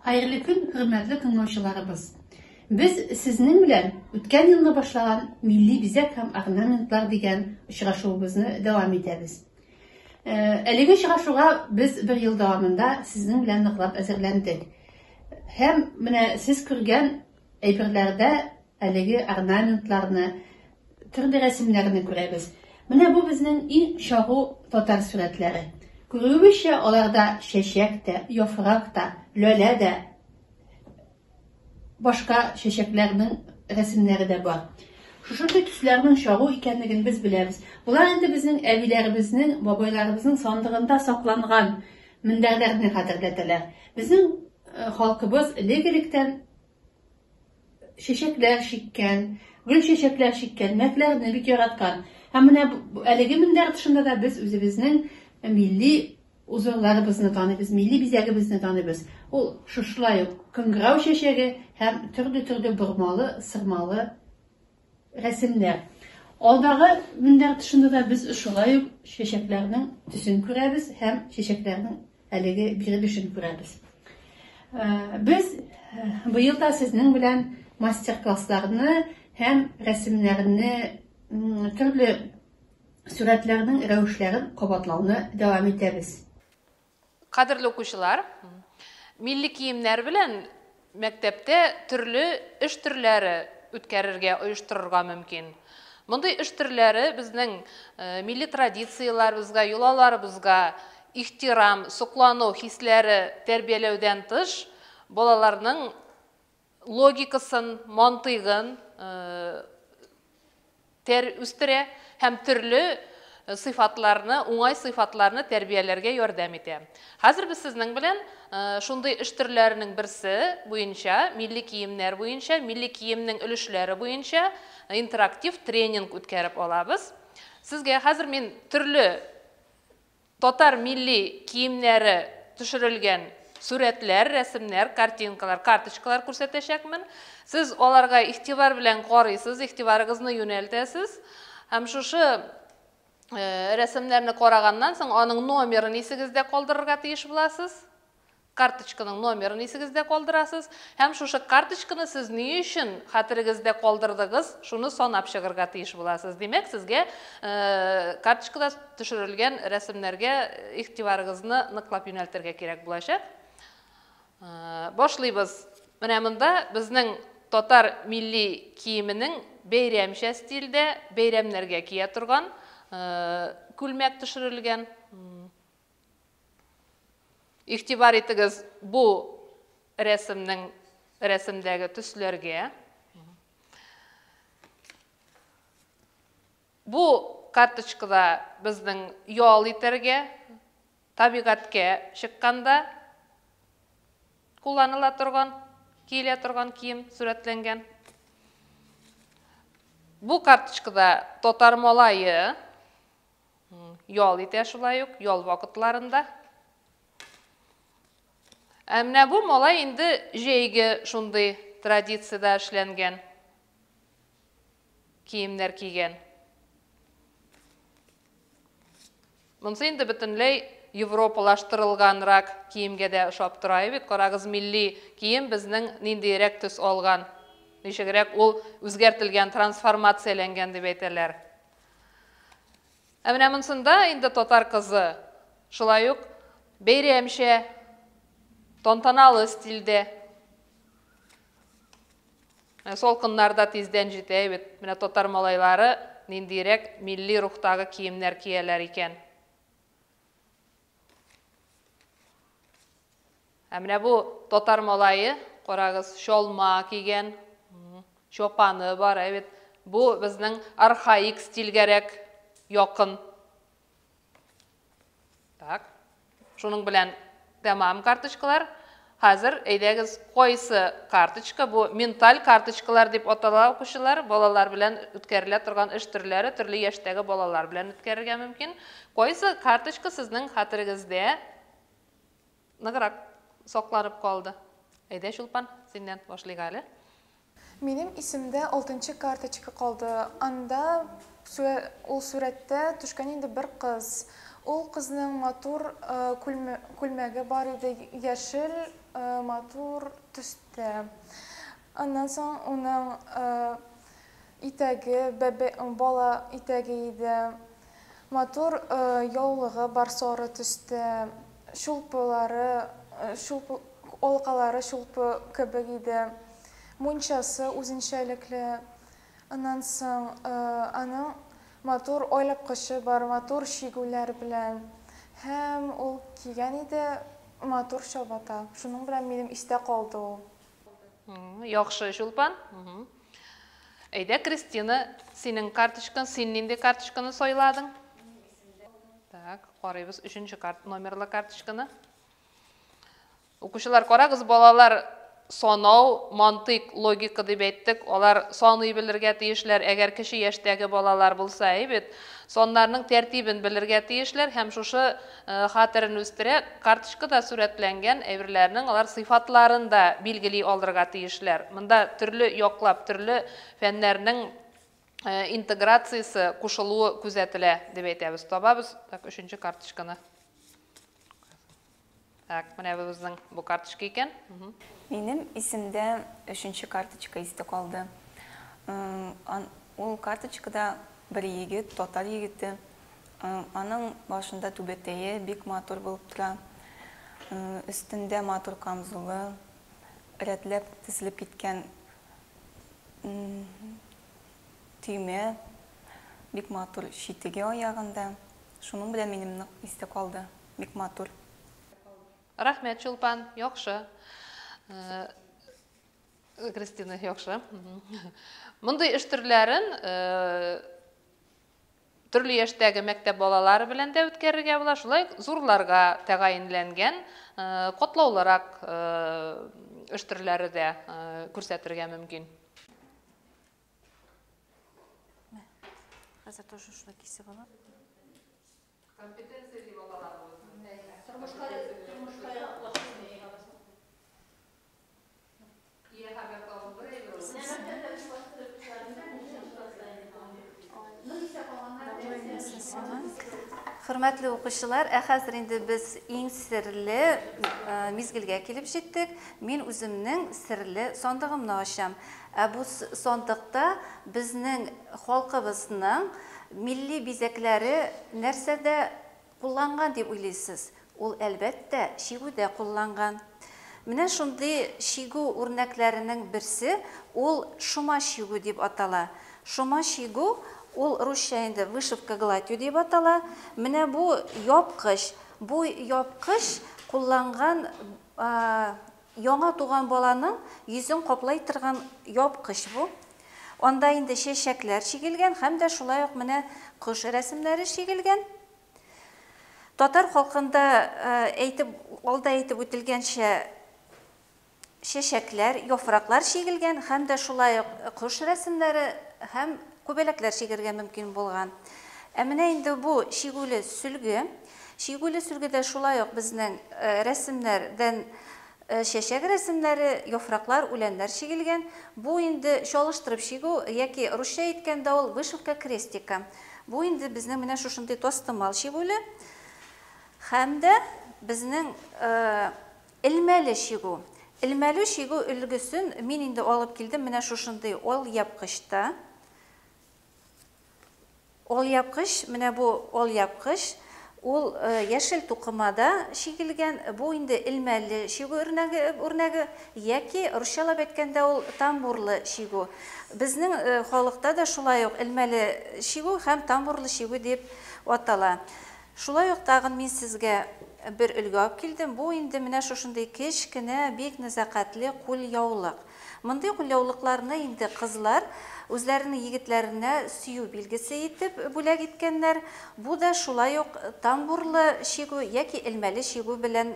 Хәерле көн, хөрмәтле тыңлаучыларыбыз! Без сезнең белән үткән елны башлаган милли бизәк һәм орнаментлар дигән очрашуыбызны дәвам итәбез. Әлеге очрашуга без бер ел дәвамында сезнең белән ныклап әзерләндек. Һәм менә сез күргән әйберләрдә әлеге орнаментларны, төрле рәсемнәрне күрәбез. Менә бу безнең иң чагу татар сурәтләре. Күрүебезчә, аларда чәчәк тә, яфрак та, ләлә дә, башка чәчәкләрнең рәсемнәре дә бар. Шушындый төсләрнең чагу икәнлеген без беләбез. Болар инде безнең әбиләребезнең, бабайларыбызның сандыгында сакланган мендәрләрне хәтерләтәләр. Безнең халкыбыз элек-электән чәчәкләр чиккән, гөл чәчәкләр чиккән, мәкләрне бик яраткан. Һәм менә әлеге мендәр тышында да без үзебезнең милли узорларыбызны таныйбыз, милли бизәгебезне таныйбыз. Ул шушылай ук кыңгырау чәчәге һәм төрле-төрле бормалы, сырмалы рәсемнәр. Алдагы мендәр тышында да без шулай ук чәчәкләрнең төсен күрәбез һәм чәчәкләрнең әлеге бирелешен күрәбез. Без быел да сезнең белән мастер-классларны һәм рәсемнәрне, төрле сурәтләрнең рәвешләрен кабатлауны дәвам итәбез. Кадерле укучылар, милли киемнәр белән мәктәптә төрле эш төрләре үткәрергә, оештырырга мөмкин. Мондый эш төрләре безнең милли традицияләребезгә, йолаларыбызга ихтирам, соклану хисләре тәрбияләүдән тыш, балаларның логикасын, мантыйгын үстерә һәм төрле сыйфатларны, уңай сыйфатларны тәрбияләргә ярдәм итә. Хәзер без сезнең белән шундый эш төрләренең берсе буенча, милли киемнәр буенча, милли киемнең өлешләре буенча интерактив тренинг үткәреп алабыз. Сезгә хәзер мин төрле татар милли киемнәре төшерелгән сурәтләр, рәсемнәр, картинкалар, карточкалар күрсәтәчәкмен. Сез аларга игътибар белән карыйсыз, игътибарыгызны юнәлтәсез. Һәм шушы рәсемнәрне караганнан соң аның номерын исегездә калдырырга тиеш буласыз. Карточканың номерын исегездә калдырасыз. Һәм шушы карточканы сез ни өчен хәтерегездә калдырдыгыз, шуны санап чыгарга тиеш буласыз. Димәк, сезгә карточкада төшерелгән рәсемнәргә игътибарыгызны ныклап юнәлтергә кирәк булачак. Башлыйбыз. Менә монда безнең татар милли киеменең бәйрәмчә стильдә, бәйрәмнәргә кия торган күлмәк төшерелгән. Игътибар итегез бу рәсемнең, рәсемдәге төсләргә. Бу карточкада безнең ял итәргә, табигатькә чыкканда кулланыла торган, киелә торган кием сурәтләнгән. Бу карточкада татар малае ял итә шулай ук, ял вакытларында. Ә менә бу малай инде җәйге шундый традициядә эшләнгән киемнәр кигән. Монысы инде бөтенләй европалаштырылганрак киемгә дә ошап тора бит. Карагыз, милли кием безнең ниндиерәк төс алган, ничегрәк ул үзгәртелгән, трансформацияләнгән дип әйтәләр. Ә менә монсында инде татар кызы шулай ук бәйрәмчә, тантаналы стильдә. Салкыннар да тиздән җитә бит. Менә татар малайлары ниндиерәк милли рухтагы киемнәр кияләр икән. Ә менә бу татар малае, карагыз, чалма кигән, чапаны бар, әйбәт. Бу безнең архаик стильгәрәк якын. Так. Шуның белән тәмам карточкалар. Хәзер әйдәгез, кайсы карточка, бу менталь карточкалар дип атала укучылар, балалар белән үткәрелә торган эш төрләре, төрле яшьтәге балалар белән үткәрергә мөмкин. Кайсы карточка сезнең хәтерегездә ныграк сакланып калды? Әйдә, Чулпан, синнән башлыйк әле. Минем исемдә 6-нчы карточка калды. Анда ул сурәттә төшкән инде бер кыз. Ул кызның матур күлмәге бар иде, яшел. матур төстә. Аннан соң уның итәге, бала итәге иде. Матур яулыгы бар сары төстә, чулпылары, алкалары чулпы кебек иде. Мунчасы үзенчәлекле. Аннан соң аның матур айлапкычы бар, матур чигүләр белән. Һәм ул кигән иде матур чабата. Шуның белән минем истә калды ул. Яхшы, Чулпан. Әйдә, Кристина, синең карточкаң, син нинди карточканы сайладың? Так, карыйбыз өченче номерлы карточканы. Укучылар, карагыз, балалар санау, мантыйк, логика дип әйттек, алар саный белергә тиешләр, әгәр кече яшьтәге балалар булса, әйбәт, саннарның тәртибен белергә тиешләр һәм шушы хәтерен үстерә, карточкада сурәтләнгән әйберләрнең алар сыйфатларын да билгели алырга тиешләр. Монда төрле яклап, төрле фәннәрнең интеграциясе, кушылуы күзәтелә дип әйтәбез. Табабыз, так, өченче карточканы. Так, менә безнең бу карточка икән. Минем исемдә өченче карточка истә калды. Ул карточкада бер егет, татар егете, аның башында түбәтәе бик матур булып тора. Өстендә матур камзулы, рәтләп тезелеп киткән төймә, бик матур читеге аягында. Шуның белән минем нык истә калды. Бик матур. Рәхмәт, Чулпан, яхшы. Кристина, яхшы. Мондый эш төрләрен төрле яшьтәге мәктәп балалары белән дә үткәрергә була, шулай ук зурларга тәгаенләнгән катлаулырак эш төрләре дә күрсәтергә мөмкин. Хәзер тоже шулай кисеп алам. Компетенция дип атала бу. Тормышка Хөрмәтле укучылар, ә хәзер инде без иң серле мизгелгә килеп җиттек. Мин үземнең серле сандыгымны ачам. Ә бу сандыкта безнең халкыбызның милли бизәкләре нәрсәдә кулланган дип уйлыйсыз? Ул әлбәттә чигүдә кулланган. Менә шундый чигү үрнәкләренең берсе ул шома чигү дип атала. Шома чигү ул русча инде вышивка гладью дип атала. Менә бу япкыч, бу япкыч кулланган яңа туган баланың йөзен каплай торган япкыч бу. Анда инде чәчәкләр чигелгән һәм дә шулай ук менә кош рәсемнәре чигелгән. Татар халкында алда әйтеп үтелгәнчә чәчәкләр, яфраклар чигелгән һәм дә шулай ук кош рәсемнәре һәм күбәләкләр чигергә мөмкин булган. Ә менә инде бу чигүле сөлге. Чигүле сөлгедә шулай ук безнең рәсемнәрдән чәчәк рәсемнәре, яфраклар, үләннәр чигелгән. Бу инде чалыштырып чигү яки русча әйткәндә ул вышивка крестика. Бу инде безнең менә шушындый тастымал чигүле. Һәм дә безнең элмәле чигү. Элмәле чигү өлгесен мин инде алып килдем менә шушындый алъяпкычта. Алъяпкыч, менә бу алъяпкыч, ул яшел тукымада чигелгән. Бу инде элмәле чигү үрнәге яки русчалап әйткәндә ул тамбурлы чигү. Безнең халыкта да шулай ук элмәле чигү һәм тамбурлы чигү дип атала. Шулай ук тагын мин сезгә бер өлге алып килдем. Бу инде менә шушындый кечкенә, бик нәзакәтле кулъяулык. Мондый кулъяулыкларны инде кызлар үзләренең егетләренә сөю билгесе итеп бүләк иткәннәр. Бу да шулай ук тамбурлы чигү яки элмәле чигү белән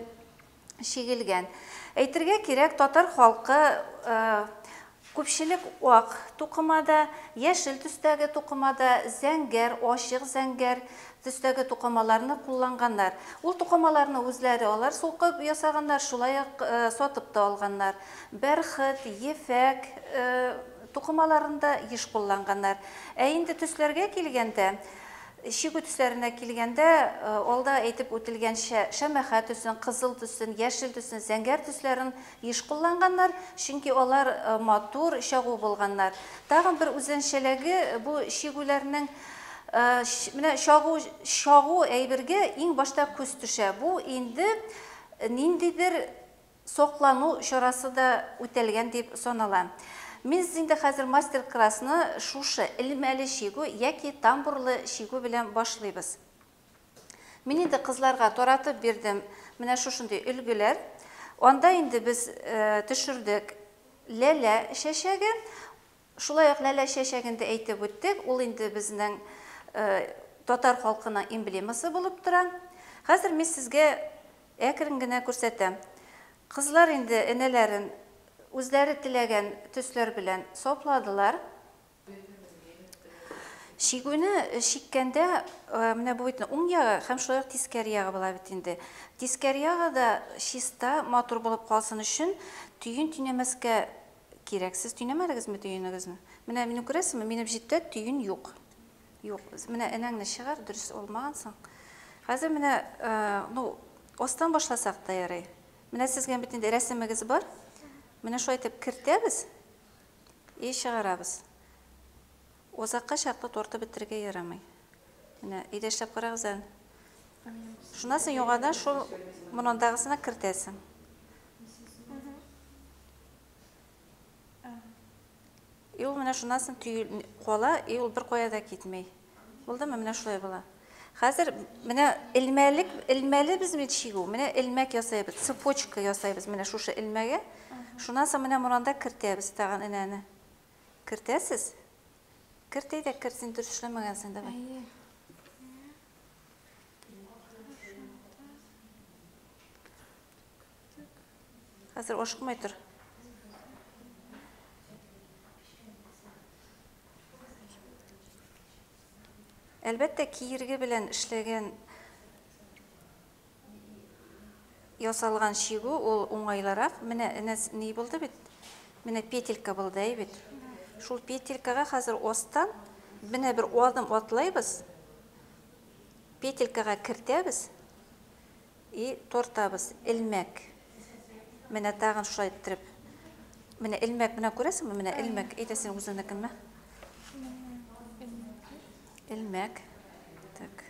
чигелгән. Әйтергә кирәк, татар халкы күпчелек ак тукымада, яшел төстәге тукымада, зәңгәр, ачык зәңгәр төстәге тукымаларны кулланганнар. Ул тукымаларны үзләре алар сулкып ясаганнар, шулай ук сатып та алганнар. Бәрхет, ефәк тукымаларын да еш кулланганнар. Ә инде төсләргә килгәндә, Чигү төсләренә килгәндә, алда әйтеп үтелгәнчә, шәмәхә төсен, кызыл төсен, яшел төсен, зәңгәр төсләрен еш кулланганнар, чөнки алар матур, чагу булганнар. Тагын бер үзенчәлеге бу чигүләрнең менә чагу әйбергә иң башта күз төшә. Бу инде ниндидер соклану чарасы да үтәлгән дип санала. Мин инде хәзер мастер-классны шушы элмәле чигү яки тамбурлы чигү белән башлыйбыз. Мин инде кызларга таратып бирдем менә шушындый өлгеләр. Анда инде без төшердек ләлә чәчәге. Шулай ук ләлә чәчәген дә әйтеп үттек. Ул инде безнең татар халкының эмблемасы булып тора. Хәзер мин сезгә әкрен генә күрсәтәм. Кызлар инде энәләрен үзләре теләгән төсләр белән сапладылар. Чигүне чиккәндә, менә бу бит уң ягы һәм шулай ук тискәре ягы була бит инде. Тискәре ягы да чиста, матур булып калсын өчен төен төйнәмәскә кирәк. Сез төйнәмәдегезме төенегезне? Менә мине күрәсезме? Минем җиптә төен юк. Юк. Менә энәңне чыгар, дөрес алмагансың. Хәзер менә, ну, астан башласак та ярый. Менә сезгә бит инде рәсемегез бар. Менә шулай итеп кертәбез и чыгарабыз. Озакка чаклы тартып бетерергә ярамый. Менә өйдә эшләп карагыз әле. Шуннан соң яңадан шул монандагысына кертәсең. И ул менә шуннан соң төел кала, и ул бер кая да китмей. Булдымы? Менә шулай була. Хәзер менә элмәлек, элмәле без бит чигү, менә элмәк ясайбыз, цепочка ясайбыз менә шушы элмәгә. Шуннан соң менә монанда кертәбез тагын энәне. Кертәсез? Керт әйдә, керт, син дөрес эшләмәгәнсең, давай. Хәзер ашыкмай тор. Әлбәттә, киерге белән эшләгән ясалган чигү ул уңайлырак. Менә энәс ни булды бит? Менә петелька булды, әй бит. Шул петелькага хәзер астан менә бер адым атлайбыз. Петелькага кертәбез и тартабыз элмәк. Менә тагын шулай иттереп. Менә элмәк, менә күрәсеңме? Менә элмәк. Әйдә син үзеңнекенме? Элмәк. Так.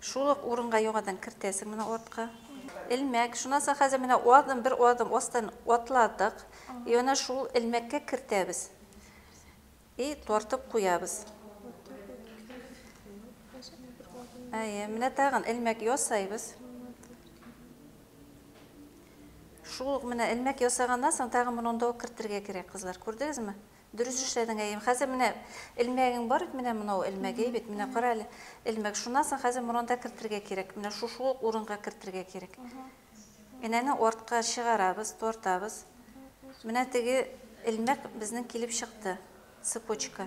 Шул ук урынга яңадан кертәсең менә артка. Элмәк. Шуннан соң хәзер менә адым, бер адым астан атладык. И менә шул элмәккә кертәбез. И тартып куябыз. Әйе, менә тагын элмәк ясайбыз. Шул ук менә элмәк ясаганнан соң тагын моны ук кертергә кирәк, кызлар. Күрдегезме? Дөрес эшләдең, әйем. Хәзер менә элмәгең бар бит, менә монау элмәк, әй бит, менә кара әле элмәк. Шуннан соң хәзер моны да кертергә кирәк. Менә шул ук урынга кертергә кирәк. Энәне артка чыгарабыз, тартабыз. Менә теге элмәк безнең килеп чыкты. Цепочка.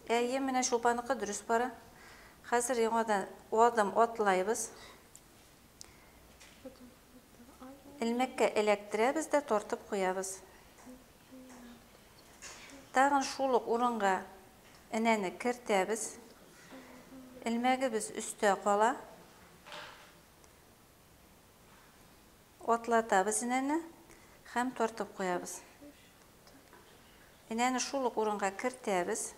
Әйе, менә Чулпаныкы дөрес бара. Хәзер яңадан адым атлайбыз. Элмәккә эләктерәбез дә тартып куябыз. Тагын шул ук урынга энәне кертәбез. Элмәгебез өстә кала. Атлатабыз энәне һәм тартып куябыз. Энәне шул ук урынга кертәбез.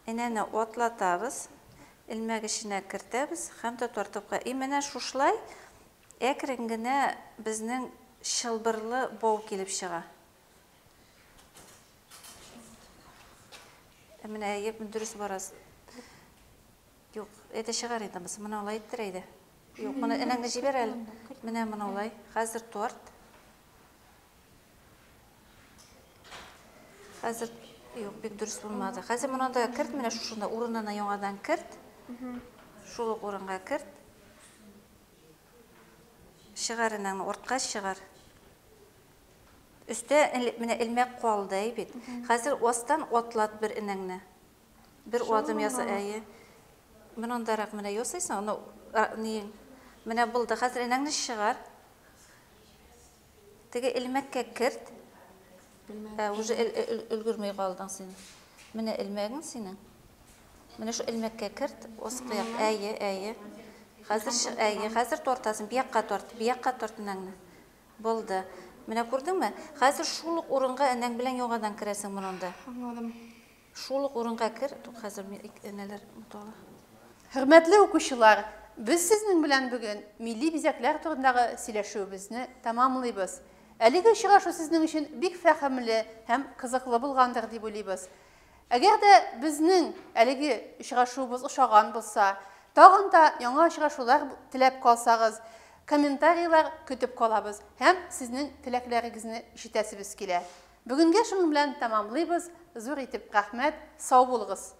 Энәне атлатабыз. Элмәк эченә кертәбез һәм дә тартып куябыз. И менә шушылай әкрен генә безнең чылбырлы бау килеп чыга. Менә әйе, дөрес барасыз. Юк, әйдә чыгар инде монысы. Моны алай иттер әйдә. Юк, моны энәңне җибәр әле. Менә моны алай. Хәзер торт. Хәзер юк, бик дөрес булмады. Хәзер моны да керт, менә шушында урынына яңадан керт. Шул ук урынга керт. Чыгар энәңне, артка чыгар. Өстә менә элмәк калды, әй бит. Хәзер астан атлат бер энәңне. Бер адым яса, әйе. Менә андарак менә ясайсың, аны, ни, менә булды. Хәзер энәңне чыгар. Теге элмәккә керт. Уже өлгермәй калдың син. Менә элмәгең синең. Менә шу элмәккә керт, аскы як. Әйе, әйе. Хәзер әйе, хәзер тартасың, биякка тарт, биякка тарт энәңне. Булды. Менә күрдеңме? Хәзер шул ук урынга энәң белән яңадан керәсең монында. Аңладым. Шул ук урынга кер. Хәзер энәләр бутала. Хөрмәтле укучылар, без сезнең белән бүген милли бизәкләр турындагы сөйләшүебезне тәмамлыйбыз. Әлеге очрашу сезнең өчен бик фәһемле һәм кызыклы булгандыр дип уйлыйбыз. Әгәр дә безнең әлеге очрашуыбыз ошаган булса, тагын да яңа очрашулар теләп калсагыз, комментарийлар көтеп калабыз һәм сезнең теләкләрегезне ишетәсебез килә. Бүгенгә шуның белән тәмамлыйбыз. Зур итеп рәхмәт, сау булыгыз.